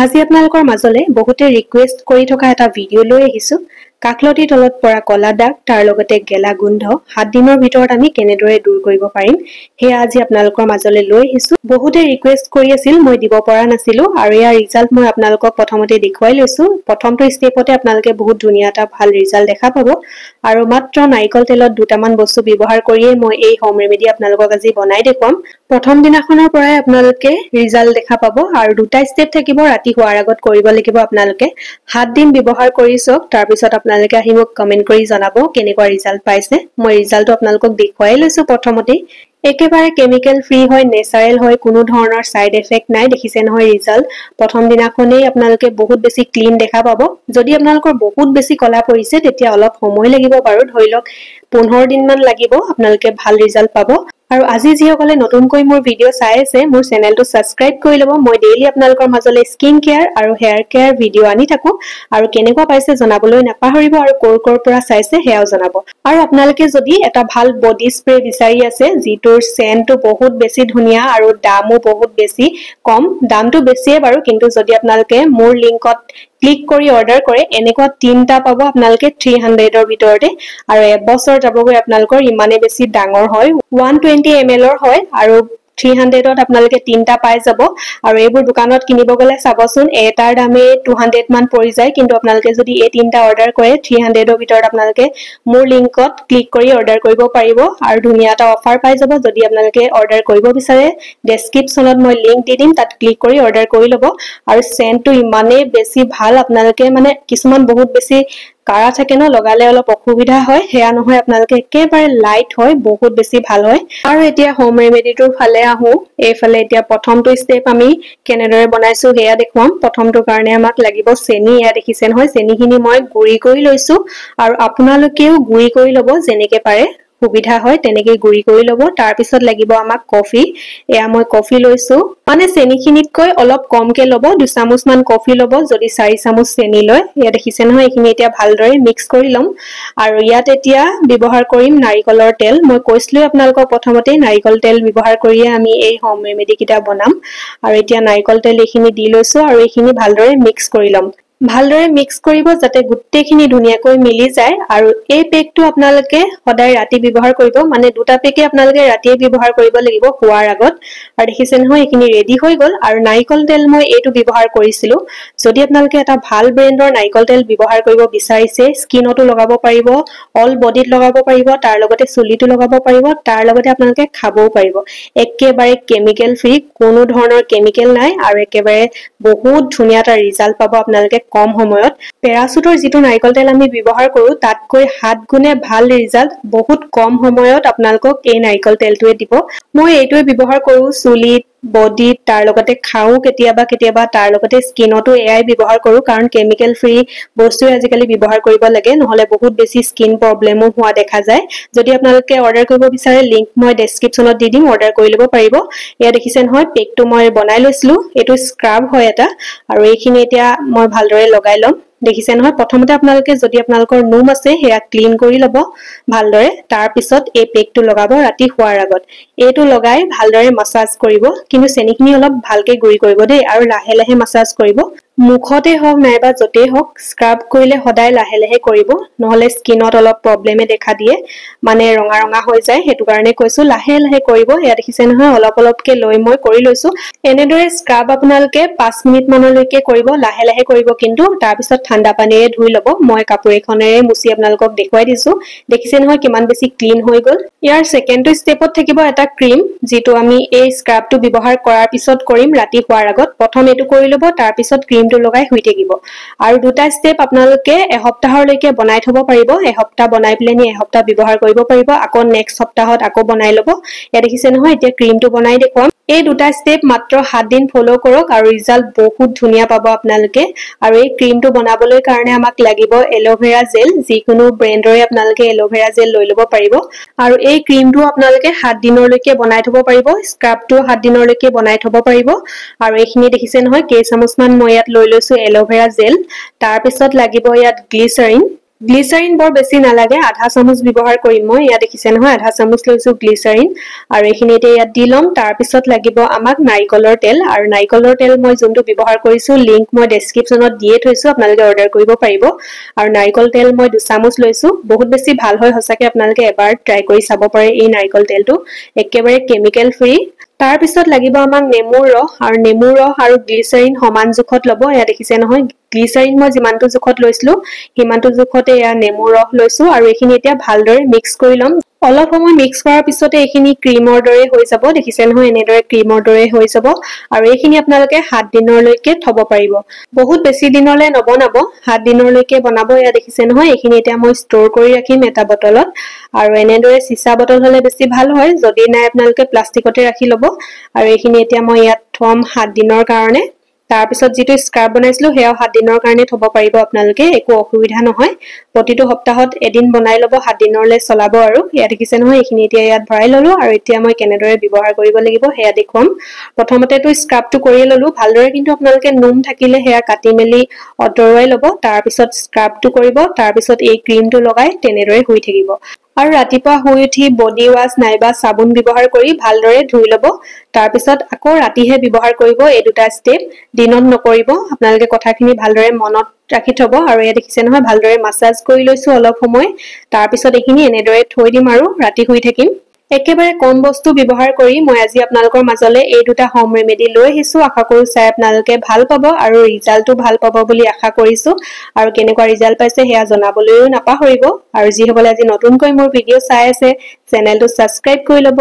আজি আপোনালোকৰ মাজলৈ বহুতে ৰিকুৱেষ্ট কৰি থকা এটা ভিডিঅ' লৈ আহিছো। কাষলতিৰ তলত পৰা কলা দাগ, তাৰ লগতে গেলা গোন্ধ 7 দিনৰ ভিতৰত আমি কেনেদৰে দূৰ কৰিব পাৰিম সেয়া আজি আপোনালোকৰ মাজলৈ লৈ আহিছো। বহুতে ৰিকুৱেষ্ট কৰি আছিল, মই দিব পৰা নাছিলো আৰু ইয়াৰ ৰিজাল্ট মই আপোনালোকক প্ৰথমতে দেখুৱাই লৈছো। প্ৰথমটো ষ্টেপতে আপোনালোকে বহুত ধুনীয়া এটা ভাল ৰিজাল্ট দেখা পাব আৰু মাত্ৰ নাৰিকল তেলত দুটামান বস্তু ব্যৱহাৰ কৰিয়ে মই এই হোম ৰেমেডি আপোনালোকক আজি বনাই দেখুৱাম। প্ৰথম দিনাখনৰ পৰাই আপোনালোকে ৰিজাল্ট দেখা পাব আৰু দুটা ষ্টেপ থাকিব, ৰাতি শোৱাৰ আগত কৰিব লাগিব। আপোনালোকে 7 দিন ব্যৱহাৰ কৰি চাওক, তাৰপিছত আপোনালোকে আহি মোক কমেণ্ট কৰি জনাব কেনেকুৱা ৰিজাল্ট পাইছে। মই ৰিজাল্টটো আপোনালোকক দেখুৱাই লৈছো। প্ৰথমতেই একেবাৰে কেমিকেল ফ্ৰী হয়, নেচাৰেল হয়, কোনো ধৰণৰ ছাইড এফেক্ট নাই। দেখিছে নহয় ৰিজাল্ট, প্ৰথম দিনাখনেই আপোনালোকে বহুত বেছি ক্লিন দেখা পাব। যদি আপোনালোকৰ বহুত বেছি কলা পৰিছে তেতিয়া অলপ সময় লাগিব বাৰু, ধৰি লওক 15 দিনমান লাগিব, আপোনালোকে ভাল ৰিজাল্ট পাব। আৰু আজি যিসকলে নতুনকৈ মোৰ ভিডিঅ' চাই আছে, মোৰ চেনেলটো ছাবস্ক্ৰাইব কৰি ল'ব। মই ডেইলি আপোনালোকৰ মাজলৈ স্কিন কেয়াৰ আৰু হেয়াৰ কেয়াৰ ভিডিঅ' আনি থাকোঁ আৰু কেনেকুৱা পাইছে জনাবলৈ নাপাহৰিব আৰু ক'ৰ ক'ৰ পৰা চাইছে সেয়াও জনাব। আৰু আপোনালোকে যদি এটা ভাল বডি স্প্ৰে বিচাৰি আছে যিটোৰ চেণ্টটো বহুত বেছি ধুনীয়া আৰু দামো বহুত বেছি কম, দামটো বেছিয়ে বাৰু, কিন্তু যদি আপোনালোকে মোৰ লিংকত ক্লিক কৰি অৰ্ডাৰ কৰে এনেকুৱা 3টা পাব আপোনালোকে 300ৰ ভিতৰতে আৰু এবছৰ যাবগৈ আপোনালোকৰ, ইমানেই বেছি ডাঙৰ হয়, 120 ml ৰ হয় আৰু 300ত আপোনালোকে 3টা পাই যাব। আৰু এইবোৰ দোকানত কিনিব গ'লে চাবচোন এটাৰ দামেই 200 মান পৰি যায়, কিন্তু আপোনালোকে যদি এই 3টা অৰ্ডাৰ কৰে 300ৰ ভিতৰত আপোনালোকে মোৰ লিংকত ক্লিক কৰি অৰ্ডাৰ কৰিব পাৰিব আৰু ধুনীয়া এটা অফাৰ পাই যাব। যদি আপোনালোকে অৰ্ডাৰ কৰিব বিচাৰে ডেছক্ৰিপশ্যনত মই লিংক দি দিম, তাত ক্লিক কৰি অৰ্ডাৰ কৰি ল'ব। আৰু চেণ্টটো ইমানেই বেছি ভাল, আপোনালোকে মানে কিছুমান বহুত বেছি কাৰা থাকে ন, লগালে অলপ অসুবিধা হয়, সেয়া নহয়, আপোনালোকে একেবাৰে লাইট হয়, বহুত বেছি ভাল হয়। আৰু এতিয়া হোম ৰেমেডিটোৰ ফালে আহোঁ। এইফালে এতিয়া প্ৰথমটো ষ্টেপ আমি কেনেদৰে বনাইছো সেয়া দেখুৱাম। প্ৰথমটোৰ কাৰণে আমাক লাগিব চেনি। এয়া দেখিছে নহয়, চেনিখিনি মই গুড়ি কৰি লৈছো আৰু আপোনালোকেও গুড়ি কৰি ল'ব, যেনেকে পাৰে সুবিধা হয় তেনেকে গুড়ি কৰি ল'ব। তাৰপিছত লাগিব আমাক কফি। এয়া মই কফি লৈছো, মানে চেনিখিনিতকৈ অলপ কমকে ল'ব, 2 চামুচমান কফি ল'ব যদি 4 চামুচ চেনি লয়। এয়া দেখিছে নহয়, এইখিনি এতিয়া ভালদৰে মিক্স কৰি ল'ম। আৰু ইয়াত এতিয়া ব্যৱহাৰ কৰিম নাৰিকলৰ তেল। মই কৈছিলোঁৱে আপোনালোকক প্ৰথমতেই নাৰিকল তেল ব্যৱহাৰ কৰিয়ে আমি এই হোম ৰেমেডিকেইটা বনাম। আৰু এতিয়া নাৰিকল তেল এইখিনি দি লৈছো আৰু এইখিনি ভালদৰে মিক্স কৰি ল'ম। ভালদৰে মিক্স কৰিব যাতে গোটেইখিনি ধুনীয়াকৈ মিলি যায়। আৰু এই পেকটো আপোনালোকে সদায় ৰাতি ব্যৱহাৰ কৰিব, মানে দুটা পেকে আপোনালোকে ৰাতিয়ে ব্যৱহাৰ কৰিব লাগিব শোৱাৰ আগত। আৰু দেখিছে নহয় এইখিনি ৰেডি হৈ গ'ল। আৰু নাৰিকল তেল মই এইটো ব্যৱহাৰ কৰিছিলোঁ। যদি আপোনালোকে এটা ভাল ব্ৰেণ্ডৰ নাৰিকল তেল ব্যৱহাৰ কৰিব বিচাৰিছে, স্কিনতো লগাব পাৰিব, অল বডিত লগাব পাৰিব, তাৰ লগতে চুলিতো লগাব পাৰিব, তাৰ লগতে আপোনালোকে খাবও পাৰিব। একেবাৰে কেমিকেল ফ্ৰী, কোনো ধৰণৰ কেমিকেল নাই আৰু একেবাৰে বহুত ধুনীয়া এটা ৰিজাল্ট পাব আপোনালোকে কম সময়ত। পেৰাচুটৰ যিটো নাৰিকল তেল আমি ব্যৱহাৰ কৰোঁ তাতকৈ 7 গুণে ভাল ৰিজাল্ট বহুত কম সময়ত আপোনালোকক এই নাৰিকল তেলটোৱে দিব। মই এইটোৱে ব্যৱহাৰ কৰোঁ চুলিত, বডিত, তাৰ লগতে খাওঁ কেতিয়াবা কেতিয়াবা, তাৰ লগতে স্কিনতো এয়াই ব্যৱহাৰ কৰোঁ, কাৰণ কেমিকেল ফ্ৰী বস্তুৱে আজিকালি ব্যৱহাৰ কৰিব লাগে, নহ'লে বহুত বেছি স্কিন প্ৰব্লেমো হোৱা দেখা যায়। যদি আপোনালোকে অৰ্ডাৰ কৰিব বিচাৰে লিংক মই ডেছক্ৰিপশ্যনত দি দিম, অৰ্ডাৰ কৰি ল'ব পাৰিব। এয়া দেখিছে নহয় পেকটো মই বনাই লৈছিলোঁ, এইটো স্ক্ৰাব হয় এটা। আৰু এইখিনি এতিয়া মই ভালদৰে লগাই ল'ম। দেখিছে নহয়, প্ৰথমতে আপোনালোকে যদি আপোনালোকৰ নোম আছে সেয়া ক্লিন কৰি ল'ব ভালদৰে, তাৰপিছত এই পেকটো লগাব ৰাতি শোৱাৰ আগত। এইটো লগাই ভালদৰে মাছাজ কৰিব, কিন্তু চেনিখিনি অলপ ভালকে গুড়ি কৰিব দেই আৰু লাহে লাহে মাছাজ কৰিব। মুখতে হওক নাইবা য'তেই হওক স্ক্ৰাব কৰিলে সদায় লাহে লাহে কৰিব, নহ'লে স্কিনত অলপ প্ৰব্লেমে দেখা দিয়ে, মানে ৰঙা ৰঙা হৈ যায়, সেইটো কাৰণে কৈছো লাহে লাহে কৰিব। এয়া দেখিছে নহয় অলপ অলপকে লৈ মই কৰি লৈছো। এনেদৰে স্ক্ৰাব আপোনালোকে 5 মিনিট মানলৈকে কৰিব, লাহে লাহে কৰিব কিন্তু। তাৰপিছত ঠাণ্ডা পানীৰে ধুই ল'ব। মই কাপোৰ এখনেৰে মুচি আপোনালোকক দেখুৱাই দিছো। দেখিছে নহয় কিমান বেছি ক্লিন হৈ গ'ল। ইয়াৰ ছেকেণ্ডটো ষ্টেপত থাকিব এটা ক্ৰীম, যিটো আমি এই স্ক্ৰাবটো ব্যৱহাৰ কৰাৰ পিছত কৰিম ৰাতি শোৱাৰ আগত। প্ৰথম এইটো কৰি ল'ব, তাৰপিছত ক্ৰীমটো লগাই শুই থাকিব। আৰু দুটা ষ্টেপ আপোনালোকে এসপ্তাহলৈকে বনাই থব পাৰিব। এসপ্তাহ বনাই পেলাই এসপ্তাহ ব্যৱহাৰ কৰিব পাৰিব, আকৌ নেক্সট সপ্তাহত আকৌ বনাই ল'ব। ইয়াত দেখিছে নহয় এতিয়া ক্ৰীমটো বনাই দেখুৱাম। এই দুটা ষ্টেপ মাত্ৰ 7 দিন ফ'ল' কৰক আৰু ৰিজাল্ট বহুত ধুনীয়া পাব আপোনালোকে। আৰু এই ক্ৰীমটো বনাবলৈ কাৰণে আমাক লাগিব এল'ভেৰা জেল, যিকোনো ব্ৰেণ্ডৰে আপোনালোকে এল'ভেৰা জেল লৈ ল'ব পাৰিব। আৰু এই ক্ৰীমটো আপোনালোকে 7 দিনলৈকে বনাই থব পাৰিব, স্ক্ৰাবটো 7 দিনলৈকে বনাই থব পাৰিব। আৰু এইখিনি দেখিছে নহয় কেইচামুচমান মই ইয়াত লৈ লৈছো এল'ভেৰা জেল। তাৰপিছত লাগিব ইয়াত গ্লিচাৰিন। গ্লিচাৰিন বৰ বেছি নালাগে, আধা চামুচ ব্যৱহাৰ কৰিম মই। ইয়াত দেখিছে নহয়, আধা চামুচ লৈছো গ্লিচাৰিন আৰু এইখিনি এতিয়া ইয়াত দি ল'ম। তাৰপিছত লাগিব আমাক নাৰিকলৰ তেল আৰু নাৰিকলৰ তেল মই যোনটো ব্যৱহাৰ কৰিছো লিংক মই ডেছক্ৰিপশ্যনত দিয়ে থৈছো, আপোনালোকে অৰ্ডাৰ কৰিব পাৰিব। আৰু নাৰিকল তেল মই 2 চামুচ লৈছো, বহুত বেছি ভাল হয় সঁচাকে, আপোনালোকে এবাৰ ট্ৰাই কৰি চাব পাৰে। এই নাৰিকল তেলটো একেবাৰে কেমিকেল ফ্ৰী। তাৰপিছত লাগিব আমাক নেমুৰ ৰস আৰু নেমুৰ ৰস আৰু গ্লিচাৰিন সমান জোখত ল'ব। এয়া দেখিছে নহয়, গ্লিচাৰিন মই যিমানটো জোখত লৈছিলো সিমানটো জোখতে এয়া নেমুৰ ৰস লৈছো আৰু এইখিনি এতিয়া ভালদৰে মিক্স কৰি ল'ম। অলপ সময় মিক্স কৰাৰ পিছতে এইখিনি ক্ৰীমৰ দৰে হৈ যাব। দেখিছে নহয়, এনেদৰে ক্ৰীমৰ দৰে হৈ যাব আৰু এইখিনি আপোনালোকে 7 দিনলৈকে থব পাৰিব। বহুত বেছি দিনলৈ নবনাব, 7 দিনলৈকে বনাব। এয়া দেখিছে নহয়, এইখিনি এতিয়া মই ষ্ট'ৰ কৰি ৰাখিম এটা বটলত আৰু এনেদৰে চিচা বটল হলে বেছি ভাল হয়, যদি নাই আপোনালোকে প্লাষ্টিকতে ৰাখি ল'ব। আৰু এইখিনি এতিয়া মই ইয়াত থম 7 দিনৰ কাৰণে। তাৰপিছত যিটো স্ক্ৰাব বনাইছিলো সেয়াও 7 দিনৰ কাৰণে থব পাৰিব আপোনালোকে, একো অসুবিধা নহয়। প্ৰতিটো সপ্তাহত এদিন বনাই ল'ব, 7 দিনলৈ চলাব। আৰু এয়া দেখিছে নহয়, এইখিনি এতিয়া ইয়াত ভৰাই ললো আৰু এতিয়া মই কেনেদৰে ব্যৱহাৰ কৰিব লাগিব সেয়া দেখুৱাম। প্ৰথমতেতো স্ক্ৰাবটো কৰিয়ে ললো ভালদৰে, কিন্তু আপোনালোকে নোম থাকিলে সেয়া কাটি মেলি আঁতৰাই ল'ব, তাৰপিছত স্ক্ৰাবটো কৰিব, তাৰপিছত এই ক্ৰীমটো লগাই তেনেদৰে শুই থাকিব। আৰু ৰাতিপুৱা শুই উঠি বডি ৱাছ নাইবা চাবোন ব্যৱহাৰ কৰি ভালদৰে ধুই ল'ব। তাৰপিছত আকৌ ৰাতিহে ব্যৱহাৰ কৰিব এই দুটা ষ্টেপ, দিনত নকৰিব। আপোনালোকে কথাখিনি ভালদৰে মনত ৰাখি থব। আৰু এয়া দেখিছে নহয়, ভালদৰে মাছাজ কৰি লৈছো অলপ সময়। তাৰপিছত এইখিনি এনেদৰে থৈ দিম আৰু ৰাতি শুই থাকিম। একেবাৰে কম বস্তু ব্যৱহাৰ কৰি মই আজি আপোনালোকৰ মাজলৈ এই দুটা হোম ৰেমেডি লৈ আহিছো। আশা কৰো চাই আপোনালোকে ভাল পাব আৰু ৰিজাল্টটো ভাল পাব বুলি আশা কৰিছো। আৰু কেনেকুৱা ৰিজাল্ট পাইছে সেয়া জনাবলৈও নাপাহৰিব। আৰু যিসকলে আজি নতুনকৈ মোৰ ভিডিঅ' চাই আছে, চেনেলটো ছাবস্ক্ৰাইব কৰি ল'ব।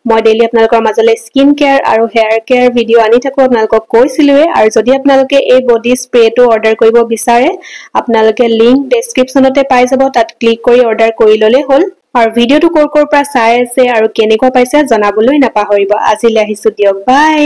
মই ডেইলি আপোনালোকৰ মাজলৈ স্কিন কেয়াৰ আৰু হেয়াৰ কেয়াৰ ভিডিঅ' আনি থাকো, আপোনালোকক কৈছিলোৱে। আৰু যদি আপোনালোকে এই বডি স্প্ৰেটো অৰ্ডাৰ কৰিব বিচাৰে, আপোনালোকে লিংক ডেছক্ৰিপশ্যনতে পাই যাব, তাত ক্লিক কৰি অৰ্ডাৰ কৰি ল'লেই হ'ল। আৰু ভিডিঅ'টো ক'ৰ ক'ৰ পৰা চাই আছে আৰু কেনেকুৱা পাইছে জনাবলৈ নাপাহৰিব। আজিলৈ আহিছো দিয়ক, বাই।